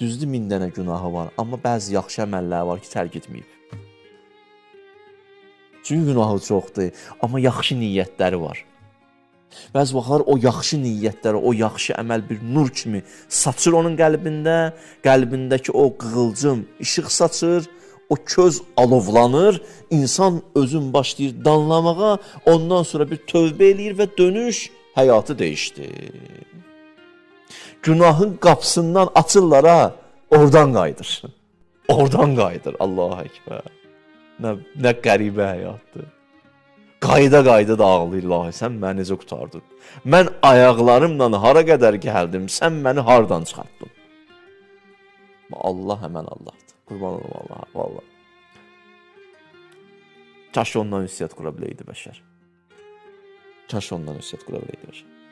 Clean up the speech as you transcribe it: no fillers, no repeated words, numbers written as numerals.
Düzdür, 1000 dənə günahı var, amma bəzi yaxşı əməlləri var ki, tərk etməyib. Çünki günahı çoxdur, amma yaxşı niyyətləri var. Bəzi vaxtlar o yaxşı niyyətləri, o yaxşı əməl bir nur kimi saçır onun qəlbində, qəlbindəki o qığılcım işıq saçır, o köz alovlanır, insan özün başlayır danlamağa, ondan sonra bir tövbə eləyir və dönüş həyatı dəyişdi. Günahın qapısından açırlar ha, oradan qayıdır. Oradan qayıdır, Allahu Ekber. Nə qəribə həyatdır. Qayıda-qayıda da ağlayır, ilahi, sən məni necə qurtardın? Mən ayaqlarımla hara qədər gəldim, sən məni hardan çıxartdın? Allah həmən Allahdır. Qurban olum Allaha, vallahi. Kaş ondan ünsiyyət qura biləydi bəşər. Kaş ondan ünsiyyət qura biləydi bəşər.